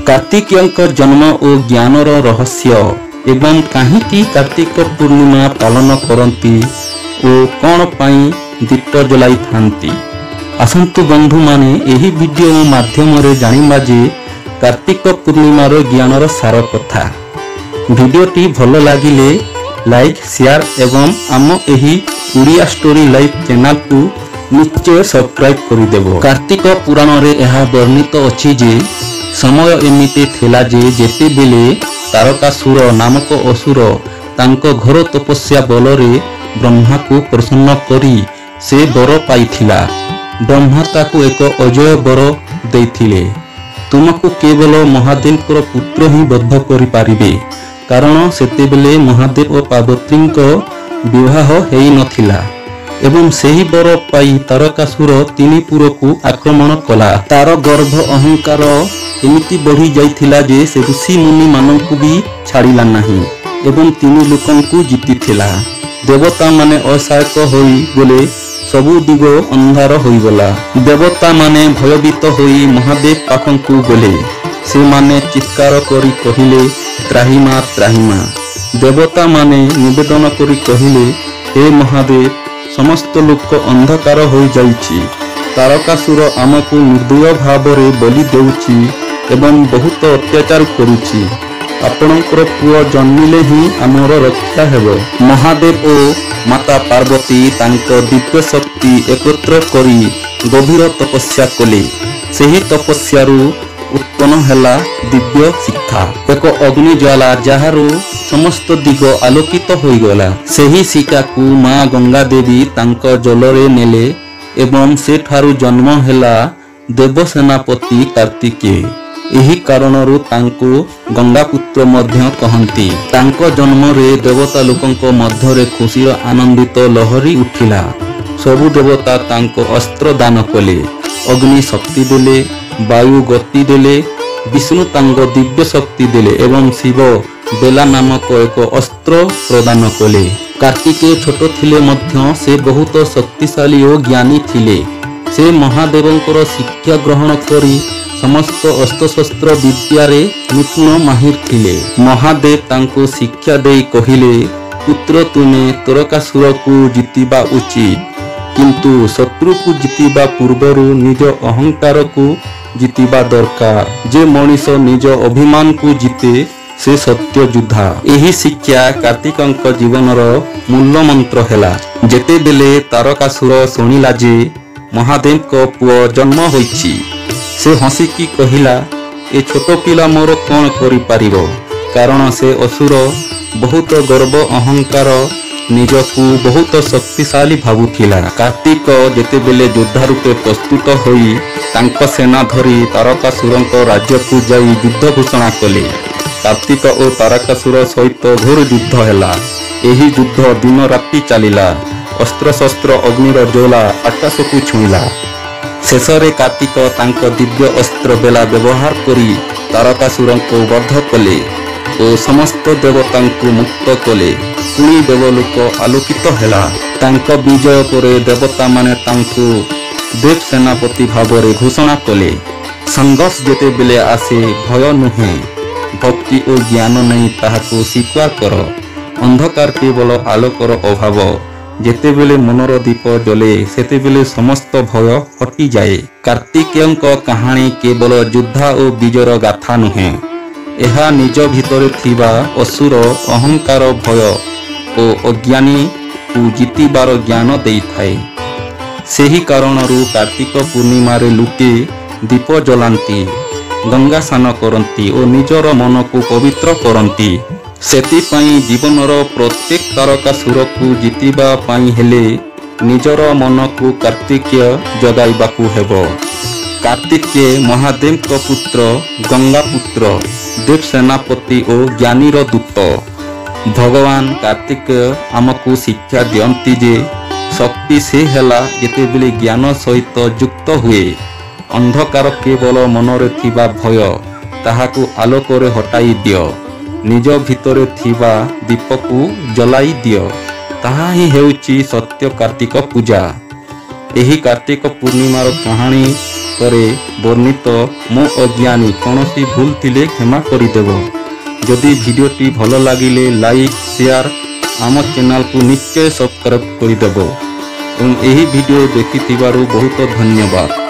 କାର୍ତ୍ତିକେୟଙ୍କ ଜନ୍ମ ଓ ଜ୍ଞାନର ରହସ୍ୟ ଏବଂ କାହିଁକି କାର୍ତ୍ତିକ ପୂର୍ଣ୍ଣିମା ପାଳନ କରନ୍ତି ଓ କ'ଣ ପାଇଁ ଦୀପ ଜଲାଇଥାନ୍ତି। ଆସନ୍ତୁ ବନ୍ଧୁମାନେ, ଏହି ଭିଡ଼ିଓ ମାଧ୍ୟମରେ ଜାଣିବା ଯେ କାର୍ତ୍ତିକ ପୂର୍ଣ୍ଣିମାର ଜ୍ଞାନର ସାର କଥା। ଭିଡ଼ିଓଟି ଭଲ ଲାଗିଲେ ଲାଇକ୍, ସେୟାର ଏବଂ ଆମ ଏହି ଓଡ଼ିଆ ଷ୍ଟୋରି ଲାଇଭ୍ ଚ୍ୟାନେଲକୁ ନିଶ୍ଚୟ ସବସ୍କ୍ରାଇବ୍ କରିଦେବ। କାର୍ତ୍ତିକ ପୁରାଣରେ ଏହା ବର୍ଣ୍ଣିତ ଅଛି ଯେ ସମୟ ଏମିତି ଥିଲା ଯେ ଯେତେବେଳେ ତାରକାସୁର ନାମକ ଅସୁର ତାଙ୍କ ଘୋର ତପସ୍ୟା ବଳରେ ବ୍ରହ୍ମାକୁ ପ୍ରସନ୍ନ କରି ସେ ବର ପାଇଥିଲା। ବ୍ରହ୍ମା ତାକୁ ଏକ ଅଜୟ ବର ଦେଇଥିଲେ, ତୁମକୁ କେବଳ ମହାଦେବଙ୍କର ପୁତ୍ର ହିଁ ବଧ କରିପାରିବେ, କାରଣ ସେତେବେଳେ ମହାଦେବ ଓ ପାର୍ବତୀଙ୍କ ବିବାହ ହେଇନଥିଲା। ଏବଂ ସେହି ବର ପାଇ ତାରକାସୁର ତିନି ପୁରକୁ ଆକ୍ରମଣ କଲା। ତାର ଗର୍ଭ ଅହଙ୍କାର ଏମିତି ବଢ଼ି ଯାଇଥିଲା ଯେ ସେ ଋଷି ମୁନିମାନଙ୍କୁ ବି ଛାଡ଼ିଲା ନାହିଁ ଏବଂ ତିନି ଲୋକଙ୍କୁ ଜିତିଥିଲା। ଦେବତାମାନେ ଅସହାୟକ ହୋଇଗଲେ, ସବୁ ଦିଗ ଅନ୍ଧାର ହୋଇଗଲା। ଦେବତାମାନେ ଭୟଭୀତ ହୋଇ ମହାଦେବ ପାଖକୁ ଗଲେ। ସେମାନେ ଚିତ୍କାର କରି କହିଲେ, ତ୍ରାହିମା ତ୍ରାହିମା। ଦେବତାମାନେ ନିବେଦନ କରି କହିଲେ, ହେ ମହାଦେବ, ସମସ୍ତ ଲୋକ ଅନ୍ଧକାର ହୋଇଯାଇଛି। ତାରକାସୁର ଆମକୁ ନିର୍ଦ୍ଦୟ ଭାବରେ ବଳି ଦେଉଛି ଏବଂ ବହୁତ ଅତ୍ୟାଚାର କରୁଛି। ଆପଣଙ୍କର ପୁଅ ଜନ୍ମିଲେ ହିଁ ଆମର ରକ୍ଷା ହେବ। ମହାଦେବ ଓ ମାତା ପାର୍ବତୀ ତାଙ୍କ ଦିବ୍ୟ ଶକ୍ତି ଏକତ୍ର କରି ଗଭୀର ତପସ୍ୟା କଲେ। ସେହି ତପସ୍ୟାରୁ ଉତ୍ପନ୍ନ ହେଲା ଦିବ୍ୟ ଶିଖା, ଏକ ଅଗ୍ନିଜ୍ୱାଳା ଯାହାରୁ ସମସ୍ତ ଦିଗ ଆଲୋକିତ ହୋଇଗଲା। ସେହି ଶିଖାକୁ ମା ଗଙ୍ଗା ଦେବୀ ତାଙ୍କ ଜଳରେ ନେଲେ ଏବଂ ସେଠାରୁ ଜନ୍ମ ହେଲା ଦେବସେନାପତି କାର୍ତ୍ତିକେୟ। ଏହି କାରଣରୁ ତାଙ୍କୁ ଗଙ୍ଗାପୁତ୍ର ମଧ୍ୟ କହନ୍ତି। ତାଙ୍କ ଜନ୍ମରେ ଦେବତା ଲୋକଙ୍କ ମଧ୍ୟରେ ଖୁସିର ଆନନ୍ଦିତ ଲହରୀ ଉଠିଲା। ସବୁ ଦେବତା ତାଙ୍କ ଅସ୍ତ୍ର ଦାନ କଲେ, ଅଗ୍ନି ଶକ୍ତି ଦେଲେ, ବାୟୁ ଗତି ଦେଲେ, ବିଷ୍ଣୁ ତାଙ୍କ ଦିବ୍ୟ ଶକ୍ତି ଦେଲେ ଏବଂ ଶିବ ବେଲା ନାମକ ଏକ ଅସ୍ତ୍ର ପ୍ରଦାନ କଲେ। କାର୍ତ୍ତିକେୟ ଛୋଟ ଥିଲେ ମଧ୍ୟ ସେ ବହୁତ ଶକ୍ତିଶାଳୀ ଓ ଜ୍ଞାନୀ ଥିଲେ। ସେ ମହାଦେବଙ୍କର ଶିକ୍ଷା ଗ୍ରହଣ କରି ସମସ୍ତ ଅସ୍ତ୍ରଶସ୍ତ୍ର ବିଦ୍ୟାରେ ନିପୁଣ ମାହିର ଥିଲେ। ମହାଦେବ ତାଙ୍କୁ ଶିକ୍ଷା ଦେଇ କହିଲେ, ପୁତ୍ର, ତୁମେ ତାରକାସୁରକୁ ଜିତିବା ଉଚିତ, କିନ୍ତୁ ଶତ୍ରୁକୁ ଜିତିବା ପୂର୍ବରୁ ନିଜ ଅହଙ୍କାରକୁ ଜିତିବା ଦରକାର। ଯେ ମଣିଷ ନିଜ ଅଭିମାନକୁ ଜିତେ, ସେ ସତ୍ୟ ଯୋଦ୍ଧା। ଏହି ଶିକ୍ଷା କାର୍ତ୍ତିକଙ୍କ ଜୀବନର ମୂଳ ମନ୍ତ୍ର ହେଲା। ଯେତେବେଳେ ତାରକାସୁର ଶୁଣିଲା ଯେ ମହାଦେବଙ୍କ ପୁଅ ଜନ୍ମ ହୋଇଛି, ସେ ହସିକି କହିଲା, ଏ ଛୋଟ ପିଲା ମୋର କ'ଣ କରିପାରିବ? କାରଣ ସେ ଅସୁର ବହୁତ ଗର୍ବ ଅହଙ୍କାର, ନିଜକୁ ବହୁତ ଶକ୍ତିଶାଳୀ ଭାବୁଥିଲା। କାର୍ତ୍ତିକ ଯେତେବେଳେ ଯୋଦ୍ଧା ରୂପେ ପ୍ରସ୍ତୁତ ହୋଇ ତାଙ୍କ ସେନା ଧରି ତାରକାସୁରଙ୍କ ରାଜ୍ୟକୁ ଯାଇ ଯୁଦ୍ଧ ଘୋଷଣା କଲେ। କାର୍ତ୍ତିକ ଓ ତାରକାସୁର ସହିତ ଘୋର ଯୁଦ୍ଧ ହେଲା। ଏହି ଯୁଦ୍ଧ ଦିନ ରାତି ଚାଲିଲା। ଅସ୍ତ୍ରଶସ୍ତ୍ର ଅଗ୍ନିର ଜ୍ୱାଳା ଆକାଶକୁ ଛୁଇଁଲା। ଶେଷରେ କାର୍ତ୍ତିକ ତାଙ୍କ ଦିବ୍ୟ ଅସ୍ତ୍ର ବେଲା ବ୍ୟବହାର କରି ତାରକାସୁରଙ୍କୁ ବଧ କଲେ ଓ ସମସ୍ତ ଦେବତାଙ୍କୁ ମୁକ୍ତ କଲେ। ପୁଣି ଦେବଲୋକ ଆଲୋକିତ ହେଲା। ତାଙ୍କ ବିଜୟ ପରେ ଦେବତାମାନେ ତାଙ୍କୁ ଦେବ ସେନାପତି ଭାବରେ ଘୋଷଣା କଲେ। ସଂଘର୍ଷ ଯେତେବେଳେ ଆସେ, ଭୟ ନୁହେଁ, ଭକ୍ତି ଓ ଜ୍ଞାନ ନେଇ ତାହାକୁ ସ୍ୱୀକାର କର। ଅନ୍ଧକାର କେବଳ ଆଲୋକର ଅଭାବ। ଯେତେବେଳେ ମନର ଦୀପ ଜଳେ, ସେତେବେଳେ ସମସ୍ତ ଭୟ ହଟିଯାଏ। କାର୍ତ୍ତିକେୟଙ୍କ କାହାଣୀ କେବଳ ଯୋଦ୍ଧା ଓ ବିଜୟର ଗାଥା ନୁହେଁ। ଏହା ନିଜ ଭିତରେ ଥିବା ଅସୁର, ଅହଙ୍କାର, ଭୟ ଓ ଅଜ୍ଞାନୀକୁ ଜିତିବାର ଜ୍ଞାନ ଦେଇଥାଏ। ସେହି କାରଣରୁ କାର୍ତ୍ତିକ ପୂର୍ଣ୍ଣିମାରେ ଲୋକେ ଦୀପ ଜଲାନ୍ତି, ଗଙ୍ଗା ସ୍ନାନ କରନ୍ତି ଓ ନିଜର ମନକୁ ପବିତ୍ର କରନ୍ତି। ସେଥିପାଇଁ ଜୀବନର ପ୍ରତ୍ୟେକ ତାରକାସୁରକୁ ଜିତିବା ପାଇଁ ହେଲେ ନିଜର ମନକୁ କାର୍ତ୍ତିକେୟ ଜଗାଇବାକୁ ହେବ। କାର୍ତ୍ତିକେୟ ମହାଦେବଙ୍କ ପୁତ୍ର, ଗଙ୍ଗାପୁତ୍ର, ଦେବସେନାପତି ଓ ଜ୍ଞାନୀର ଦୂତ। ଭଗବାନ କାର୍ତ୍ତିକେୟ ଆମକୁ ଶିକ୍ଷା ଦିଅନ୍ତି ଯେ ଶକ୍ତି ସେ ହେଲା ଯେତେବେଳେ ଜ୍ଞାନ ସହିତ ଯୁକ୍ତ ହୁଏ। ଅନ୍ଧକାର କେବଳ ମନରେ ଥିବା ଭୟ, ତାହାକୁ ଆଲୋକରେ ହଟାଇ ଦିଅ। ନିଜ ଭିତରେ ଥିବା ଦୀପକୁ ଜଲାଇ ଦିଅ। ତାହା ହିଁ ହେଉଛି ସତ୍ୟ କାର୍ତ୍ତିକ ପୂଜା। ଏହି କାର୍ତ୍ତିକ ପୂର୍ଣ୍ଣିମାର କାହାଣୀ ସଂକ୍ଷିପ୍ତରେ ବର୍ଣ୍ଣିତ। ମୁଁ ଅଜ୍ଞାନୀ, କୌଣସି ଭୁଲ ଥିଲେ କ୍ଷମା କରିଦେବ। ଯଦି ଭିଡ଼ିଓଟି ଭଲ ଲାଗିଲେ ଲାଇକ୍, ସେୟାର, ଆମ ଚ୍ୟାନେଲକୁ ନିଶ୍ଚୟ ସବସ୍କ୍ରାଇବ୍ କରିଦେବ ଏବଂ ଏହି ଭିଡ଼ିଓ ଦେଖିଥିବାରୁ ବହୁତ ଧନ୍ୟବାଦ।